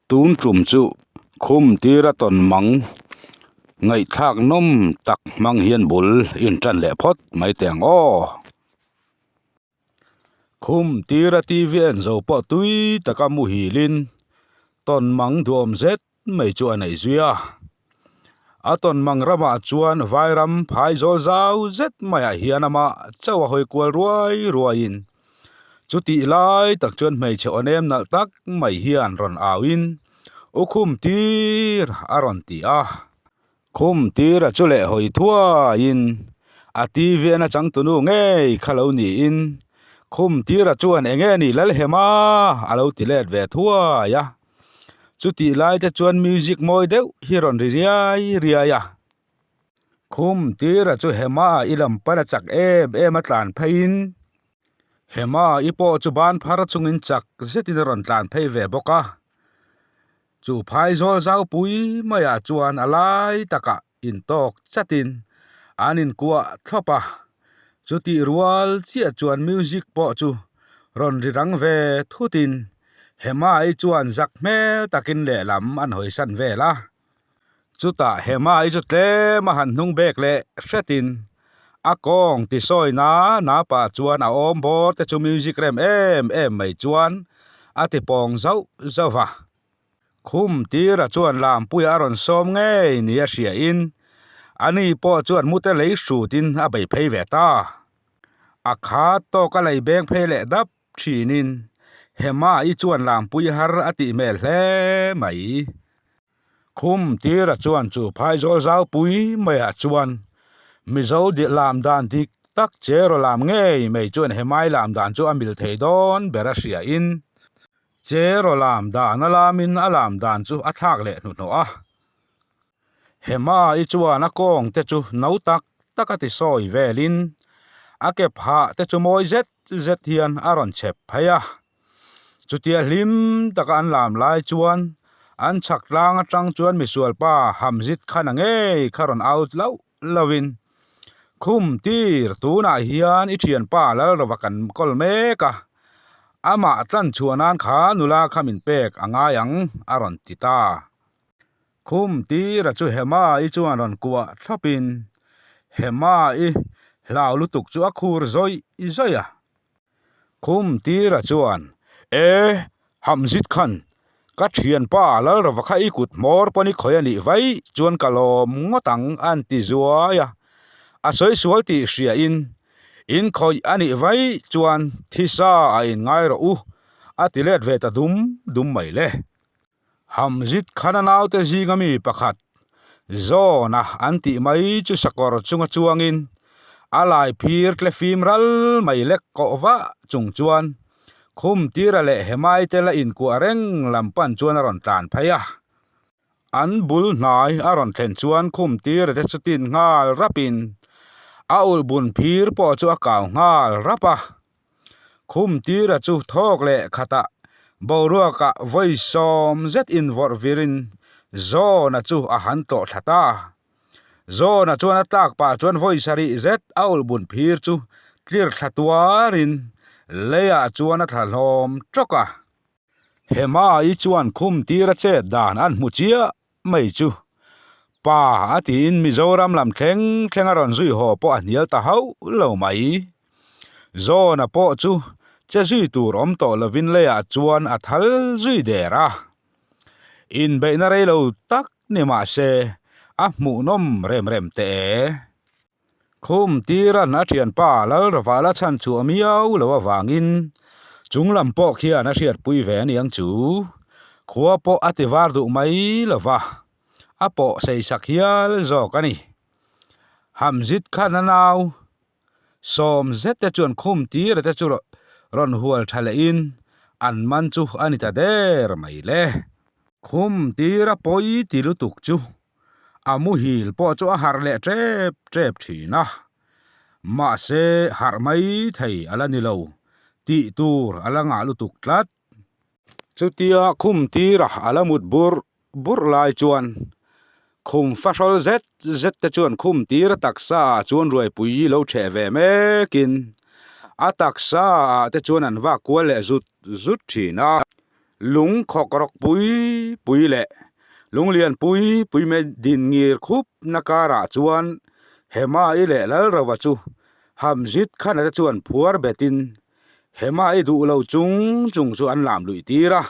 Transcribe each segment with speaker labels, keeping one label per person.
Speaker 1: Tun tum chu khum tira tawn mang ngaihthlak nawm tak hmang hian bul in tan leh phawt mai teh ang aw. Khum tira TV en zo pawh tui taka muhilin tawn mang duhawm zet mai chu a neih zui a. A tawn mang ramah chuan vairam phai zawl zau zet maiah hian amah chauh a hawi kual ruai ruaiin chutih lai tak chuan hmeichhe aw nem nalh tak mai hian rawn auin u khum tir a rawn ti a. Khum tira chu leh hawi thuaiin a TV en a changtunu ngei kha lo niin khum tira chuan eng nge ni Lalhema a lo ti let ve thuai a. Chutih lai te chuan music mawi deuh hi rawn ri riai riai a. Khum tira chu Hema i lam pan a chak em em a tlan pheiin Hema i pawh chu ban phar chungin chak zetin a rawn tlan phei ve bawk a. Chu phaizawl zaupui maiah chuan a lai takah intawk chatin an inkuah thlawp a, chutih rual chiah chuan music pawh chu rawn ri rang ve thutin Hemai chuan zak hmel takin lehlam an hawisan vel a. Chutah Hemai chu tlem a han hnung bek leh hretin a kawng ti sawi na na pah chuan a awm bawr te chu music rem em em mai chuan a ti pawng zauh zauh va. Khum tira chuan Lampuia a rawn sawm ngei nia hriain ani pawh chuan mute lei hrutin a bei phei ve ta. A khat tawk a lei beng phei leh dap thinin Hema-i chuan Lampui har a tih hmel hle mai. Khum tira chuan chu phaizawl zaupui maiah chuan Mizo lam dan dik tak cheraw lam ngei mai chuan Hemai lam dan chu a mil thei dawn ber a hriain Cheraw lam dan a lamin a lam dan chu a thlak leh hnuhnawh a. Hema-i chuan a kawng te chu no tak tak a ti sawi velin a ke phah te chu mawi zet zet hian a rawn chep phei a. Chutia hlim taka an lam lai chuan an chhak tlang atang chuan misualpa Hamzit Khan-a ngei kha rawn out loh lohin, Khum tir tunah hian i thianpa Lalrova kan kawl mek a, amah tlan chhuah nan kha nula kha min pek a ngai ang a rawn ti ta. Khum tira chu Hema-i chuan rawn kuah thlawpin Hema-i hlau lutuk chu a khur zawih zawih a. Khum tira chuan, E, Hamzit khan, ka thianpa Lalrova kha i kut hmawr pawn i khawi a nih vaih chuan ka lawm ngawt ang a an ti zuai a. A sawi sual tih hriain, In khawih a nih vaih chuan thisa a inngai rawh u, a ti let ve ta dum dum mai le. Hamzit khan a naute zinga mi pakhat, Zawna an tih mai chu sakawr chunga chuangin a lai phir tle fim ral mai lek kawh vah chung chuan khum tira leh hemai te la inkuah reng lam pan chuan a rawn tlan phei a. An bul hnai a rawn thlen chuan khum tira te chu tin nghal rapin a ulh bun phir pawh chu a kau nghal rap a. Khum tira chu thawk leh khatah boruakah vawi sawm zet invawrh virin Zawna chu a han tlawh thla ta. Zawna chuan a tlak pah chuan vawi sarih zet a ulh bun phir chu tlir thla tuarin leiah chuan a thla hlawm tawk a. Hema-i chuan khum tira chet dan an hmu chiah mai chu pa a tiin Mizoram lam thleng thleng a rawn zui haw pawh a hnial ta hauh lo mai. Zawna pawh chu che zui tur awm tawh lovin leiah chuan a thal zui der a. Inbeihna rei lo tak ni mah se a hmuhnawm rem rem teh e. Khum tiran a thianpa Lalrova la chhan chhuah miau lo avangin chung lam pawh khian a hriatpui ve aniang chu. Khua pawh a ti var duh mai lo va, a pawh sei sak hial zawk a ni. Hamzit khan a nau sawm zet te chuan khum tira te chu rawn hual tha lehin an man chu a ni ta der mai le. Khum tira pawi ti lutuk chu A muhil pawh chu a harh leh tep tep thin a, mahse harh mai thei a la ni lo tih tur a la ngah lutuk tlat. Chutia khum tira a la mut burh burh lai chuan khum fahrawl zet zet te chuan khum tira taksa ah chuan ruaipui lo chheh ve mekin a taksa ah te chuan an vak kual leh zut zut thin a. Lung khawk rawk pui pui leh lung lian pui pui mai din ngir khup na karah chuan Hema-i leh Lalrova chu Hamzit Khana te chuan phuar betin Hema-i duh lo chung chung chu an lam luih tir a.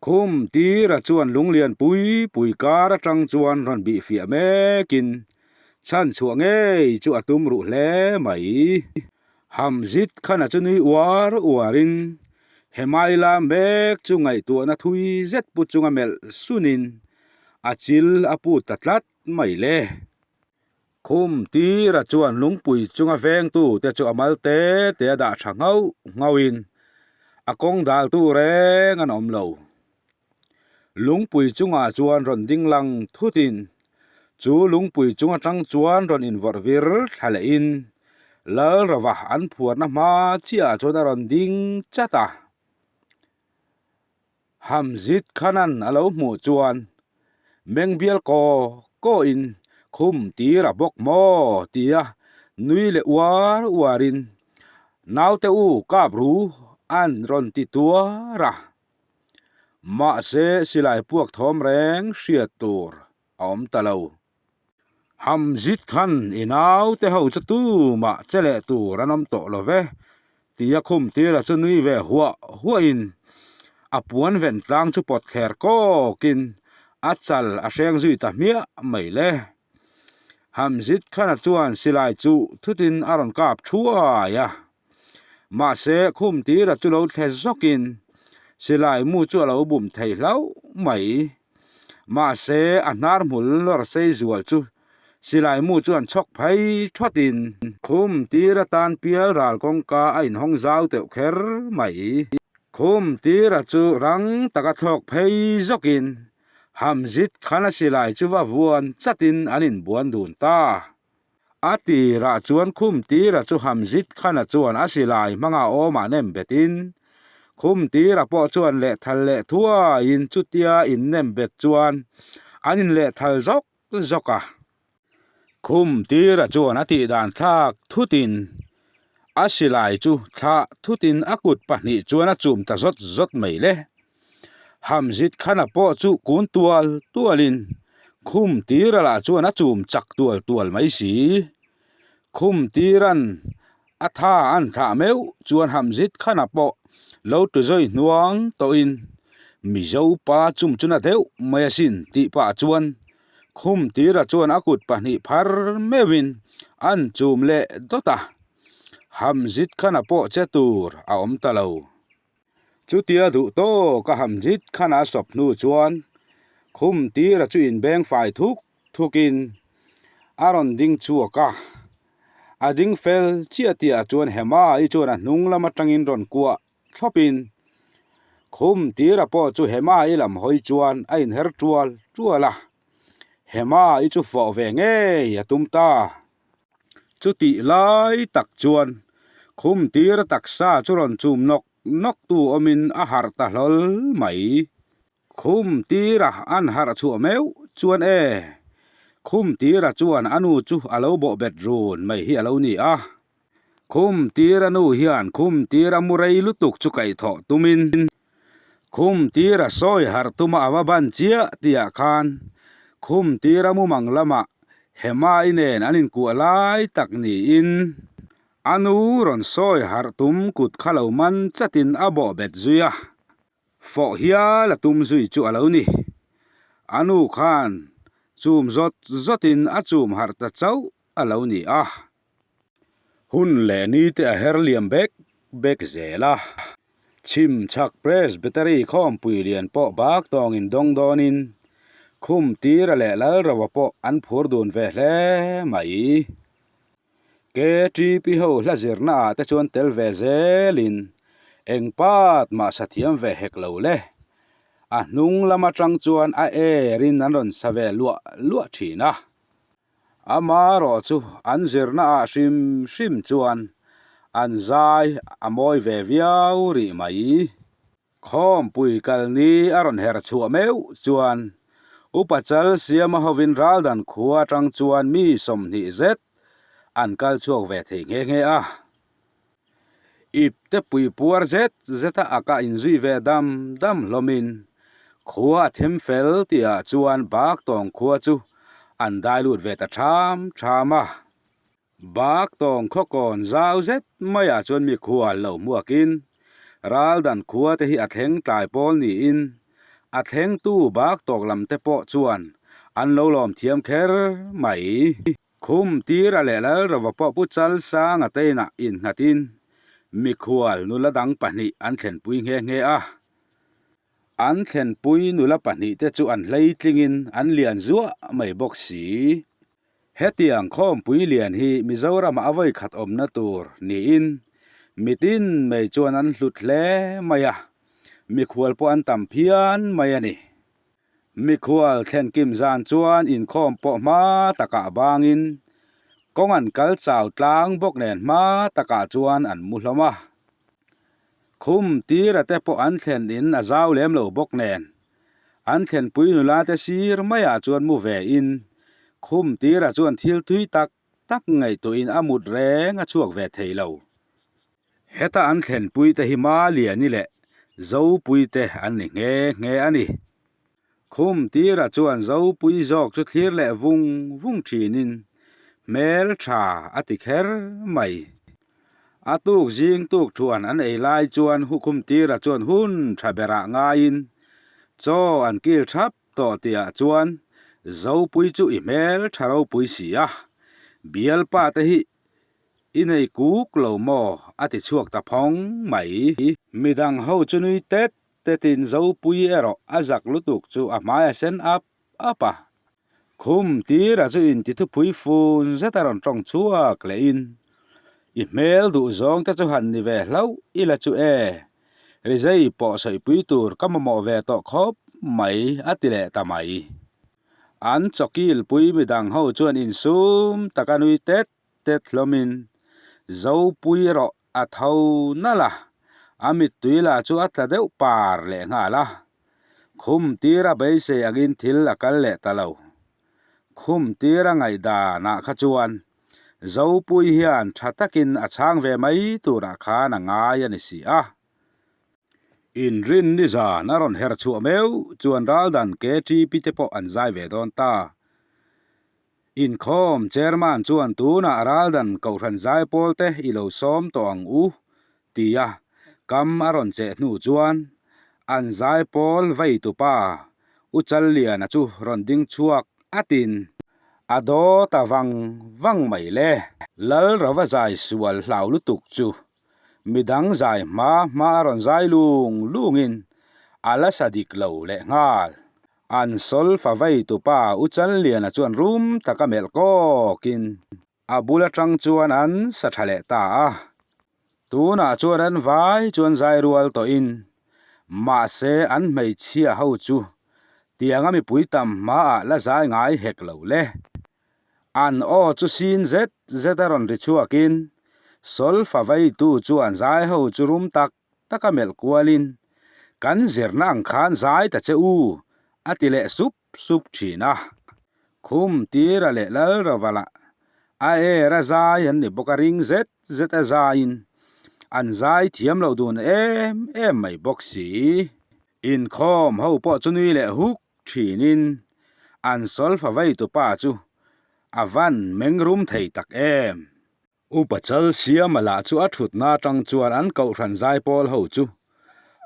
Speaker 1: Khum tira chuan lung lian pui pui kar atang chuan rawn bih fiah mekin chhan chhuah ngei chu a tum ruh hle mai. Hamzit Khana chu nui uar uarin Hemai la mek chu ngaihtuahna thui zet pu chunga melh sunin a chil a put ta tlat mai le. Khum tira chuan lungpui chunga vengtu te chu a mal te te a dah tha nghauh nghauhin a kawng daltu reng an awm lo. Lungpui chungah chuan rawn ding lang thutin chu lungpui chung atang chuan rawn invawrh vir thla lehin Lalrova an phuarna hma chiahah chuan a rawn ding chat a. Hamzit Khanan a lo hmuh chuan meng bial kaw kawin khum tir a bawk maw tia nui leh uar uarin naute u kap ru an rawn ti tuar a. Mahse silai puak thawm reng hriat tur a awm ta lo. Hamzit khan i naute ho chu tumah che leh tur an awm tawh lo ve tia khum tira chu nui ve huah huahin a puan ven tlang chu pawt thler kawkin a chal a hreng zui ta hmiah mai le. Hamzit khana chuan silai chu thutin a rawn kap thuai a. Mahse khum tira chu lo thle zawkin silai mu chu a lo bum thei hlauh mai. Mahse a hnar hmul lawr sei zual chu silai mu chuan chhawk phei thawtin khum tir atan pial ral kawngka a inhawng zau teuh kher mai. Khum tira chu rang taka thlawk phei zawkin Hamzit khan a silai chu va vuan chatin an inbuan dun ta. A tirah chuan khum tira chu Hamzit Khana chuan a silai hmanga awmah nem betin, khum tira pawh chuan lehthal leh thuaiin chutia innem bet chuan an inlehthal zawk zawk a. Khum tira chuan a tihdan thlak thutin a silai chu thlah thutin a kut pahnih chuan a chum ta zawt zawt mai le. Hamzit Khana pawh chu kun tual tualin khum tira lah chuan a chum chak tual tual mai si. Khum tiran a tha an thlah meuh chuan Hamzit Khana pawh lo tu zawi hnuang tawhin Mizo pa chum chu na deuh mai asin tih pah chuan khum tira chuan a kut pahnih phar meuhin an chum leh dawt a. Hamzit Khana pawh che tur a awm ta lo. Chutia duh tawk a ham zit khan a sawp hnu chuan khum tira chu inbeng fai thuk thukin a rawn ding chhuak a. A ding fel chiah tihah chuan Hema-i chuan a hnung lam atangin rawn kuah thlawpin khum tira pawh chu Hema-i lam hawi chuan a inher tual tual a. Hema-i chu fawh ve ngei a tum ta. Chutih lai tak chuan khum tir taksa chu rawn chum nawk nawk tu awmin a harh ta hlawl mai. Khum tira an harh chhuah meuh chuan e, khum tira chuan a nu chu a lo bawh bet run mai hi a lo ni a. Khum tira nu hian khum tira mu rei lutuk chu kaihthawh tumin khum tira sawi harh tuma a va ban chiah tihah khan khum tira mumang lamah Hemai nen an inkuah lai tak niin a nu rawn sawi harh tum kut kha lo man chatin a bawh bet zui a, fawh hial a tum zui chu a lo ni. A nu khan chum zawt zawtin a chum harh ta chauh a lo ni a. Hun leh ni te a her liam bek bek zel a. Chhim chhak Presbytery khawmpui lian pawh bak tawngin dawng dawnin khum tira leh Lalrova pawh an phur dun ve hle mai. KTP ho hla zirna ah te chuan tel ve zelin eng pat mah sa thiam ve hek lo le. A hnung lam atang chuan a erin an rawn sa ve luah luah thin a. Amaherawh chu an zirna ah hrim hrim chuan an zai a mawi ve viau rih mai. Khawmpui kalni a rawn her chhuah meuh chuan Upa Chal Siama hovin Raldan khua atang chuan mi 20 zet an kal chhuak ve thei nghe nghe a. Ip te pui puar zet zet a ak a inzui ve dam dam hlawmin khua a them fel tihah chuan Baktawng khua chu an dai lut ve ta ṭham ṭham a. Baktawng khawkawn zau zet maiah chuan mikhual lo hmuakin Raldan khua te hi a thleng tlai pawl niin a thlengtu Baktawk lam te pawh chuan an lo lawm thiam kher mai. Khum tira leh Lalrova pawh Pu Chalsanga te inah innghatin mikhual nula dang pahnih an thlenpui nghe nghe a. An thlenpui nula pahnih te chu an hleitlingin an lian zuah mai bawk si. Hetiang khawmpui lian hi Mizoramah a vawikhat awmna tur niin mitin mai chuan an hlut hle mai a, mikhual pawh an tam phian mai a ni. Mikhual thlenkim zan chuan inkhawm pawh hma takah bangin kawng an kal chau tlang bawk nen hma takah chuan an mu hlawm a. Khum tira te pawh an thlen in a zau lem lo bawk nen an thlenpui nula te sir maiah chuan mu ve in khum tira chuan thil tui tak tak ngaihtuahin a mut reng a chhuak ve thei lo. Heta an thlenpui te hi Maliani leh Zopui te an ni nghe nghe a ni. Khum tira chuan Zopui zawk chu thlir leh vung vung thinin hmel tha a ti kher mai. A tuk zing tuk thuan an ei lai chuan Hukhum tira chuan hun tha berah ngaiin chaw an kil thap tawh tihah chuan Zopui chu i hmel tha ropui si a, bialpa te hi I nei kuk lo maw? a ti chhuak ta phawng mai. Midang ho chu nui tet tetin Zopui erawh a zak lutuk chu a hmai a sen ap ap a. Khum tira chu inti thupui fun zet a rawn tawng chhuak lehin, I hmel duh zawng te chu han ni ve hlauh ila chu e, rizei pawh sawipui tur ka mamawh ve tawh khawp mai a ti leh ta mai. An chawkilpui midang ho chuan insum taka nui tet tet hlawmin Zopui erawh a tho nalh a, a mittui lah chu a tla deuh par leh nghal a. Khum tira beisei angin thil a kal leh ta lo. Khum tira ngaihdanah kha chuan Zopui hian tha takin a chhang ve mai turah khan a ngai a ni si a. Inrin nizan a rawn her chhuah meuh chuan raldan KTP te pawh an zai ve dawn ta. Inkhawm Chairman chuan tunah raldan Kohhran zaipawl te i lo sawm tawh ang u tia kam a rawn cheh hnu chuan an zaipawl veitupa U Challiana chu rawn ding chhuak atin a daw ta vang vang mai le. Lalrava zai sual hlau lutuk chu Midang zai hma hma a rawn zai lung lungin a la sa dik lo leh nghal. An solfa vei tupa U Challiana chuan rum taka melh kawkin a bul atang chuan an sa tha leh ta a. Tunah chuan an vai chuan zai rual tawhin mahse an hmeichhia ho chu tianga mipui tam hmaah la zai ngai hek lo le. An aw chu sin zet zet a rawn ri chhuakin Solfa veitu chuan zai ho chu rum tak tak a melh kualin, Kan zirna ang khan zai ta che u, a ti leh sup sup thin a. Khum tira leh Lalrova lah a er a zai an ni bawk a ring zet zet a zaiin an zai thiam lo dun em em mai bawk si. Inkhawm ho pawh chu nui leh huk Thinin an solfa veitupa chu a van meng rum thei tak em. Upa Chalsiama lah chu a thutna atang chuan an kohhran zaipawl ho chu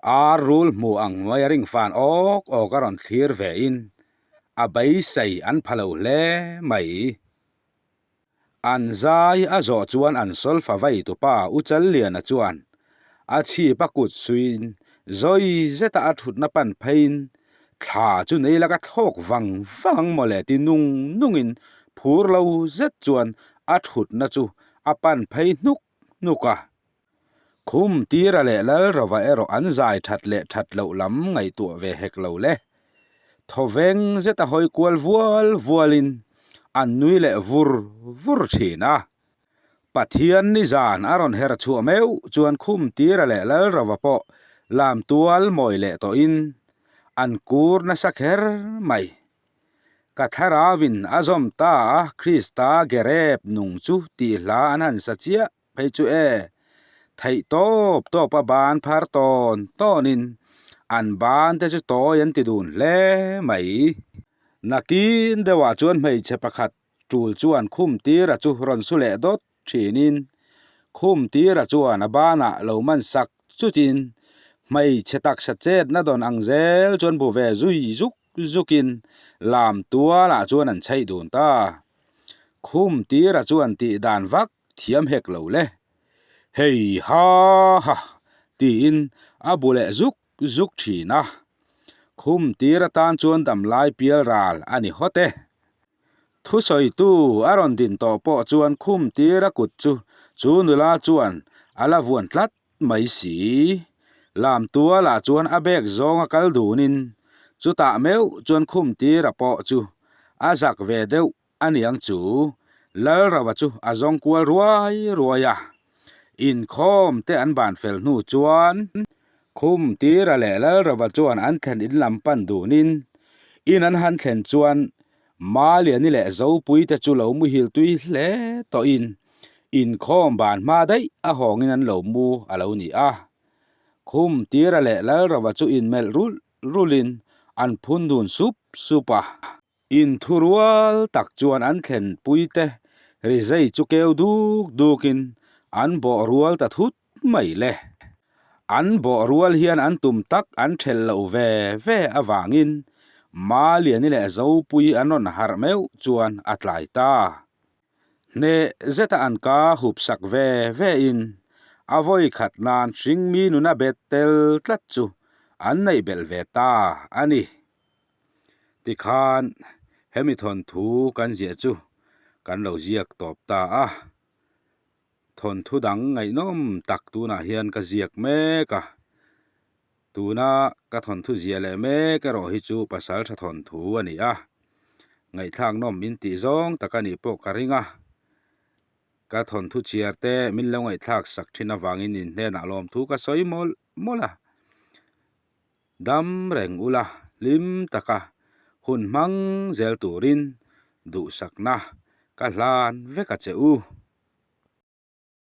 Speaker 1: ar rul hmu ang mai a ring fan awk awk a rawn thlir ve in a beisei an pha lo hle mai. An zai a zawh chuan an solfa vei tupa U Challiana chuan a chhip a kut suiin zawi zeta a thutna pan pheiin thla chu nei laka thlawk vang vang ang mawle ti nung nungin phur lo zet chuan a thutna chu a pan phei hnuk hnuk a. Khum tira leh Lalrova erawh an zai that leh that loh lam ngaihtuah ve hek lo le. Thawveng zeta hawi kual vual vualin an nui leh vur vur thin a. Pathian nizan a rawn her chhuah meuh chuan khum tira leh Lalrova pawh lam tual mawi leh tawhin an kur nasa kher mai. Ka thlarauin a zawm ta a Krista gerep nung chu tih hla an han sa chiah. Phei chu e, Theih tawp tawp a ban phar tawn tawnin an ban te chu tawi an ti dun hle mai. Nakin deuhah chuan hmeichhe pakhat tul chuan khum tira chu rawn su leh dawt thinin khum tira chuan a banah lo man sak chutin hmeichhe taksa chetna dawn ang zel chuan bu ve zui zuk zukin lam tualah chuan an chheih dun ta. Khum tira chuan tih dan vak thiam hek lo le. Hei ha ha tiin a bu leh zuk zuk thin a. Khum tir atan chuan damlai pial ral a ni hawt e. Thusawitu a rawn din tawh pawh chuan khum tir a kut chu chu nula chuan a la vuan tlat mai si. Lam tualah chuan a bag zawng a kal dunin chutah meuh chuan khum tir a pawh chu a zak ve deuh Aniang chu Lalrava chu a zawng kual ruai ruai a, inkhawm te an ban fel hnu chuan Khum Tira leh Lalrava chuan an thlen in lam pan dunin in an han thlen chuan Maliani leh Zopui te chu lo muhil tui hle tawhin inkhawm ban hma daih a hawngin an lo mu a lo ni a. Khum Tira leh Lalrava chu inmelh rulh rulhin an phun dun sup sup a. Inthurual tak chuan an thlenpuite rizei chu keu duk dukin an bawh rual ta thut mai le. An bawh rual hian an tum tak an thelh loh ve ve avangin Maliani leh Zopui an rawn harh meuh chuan a tlai ta. Hneh zeta an ka hup sak ve ve in a vawi khat nan hringmi nuna bet tel tlat chu an neih belh ve ta a ni. Tikhan hemi thawnthu kan ziah chu kan lo ziak tawp ta a, thawnthu dang ngaihnawm tak tunah hian ka ziak mek a, tuna ka thawnthu ziah leh mek erawh hi chu pasal tha thawnthu a ni a, ngaihthlak nawm in tih zawng tak a nih pawh ka ring a, ka thawnthu chhiar te min lo ngaihthlak sak thin avangin in hnenah lawmthu ka sawi mawlh mawlh a. Dam reng ula hlim taka hun hmang zel turin duhsakna ka hlan vek a che u.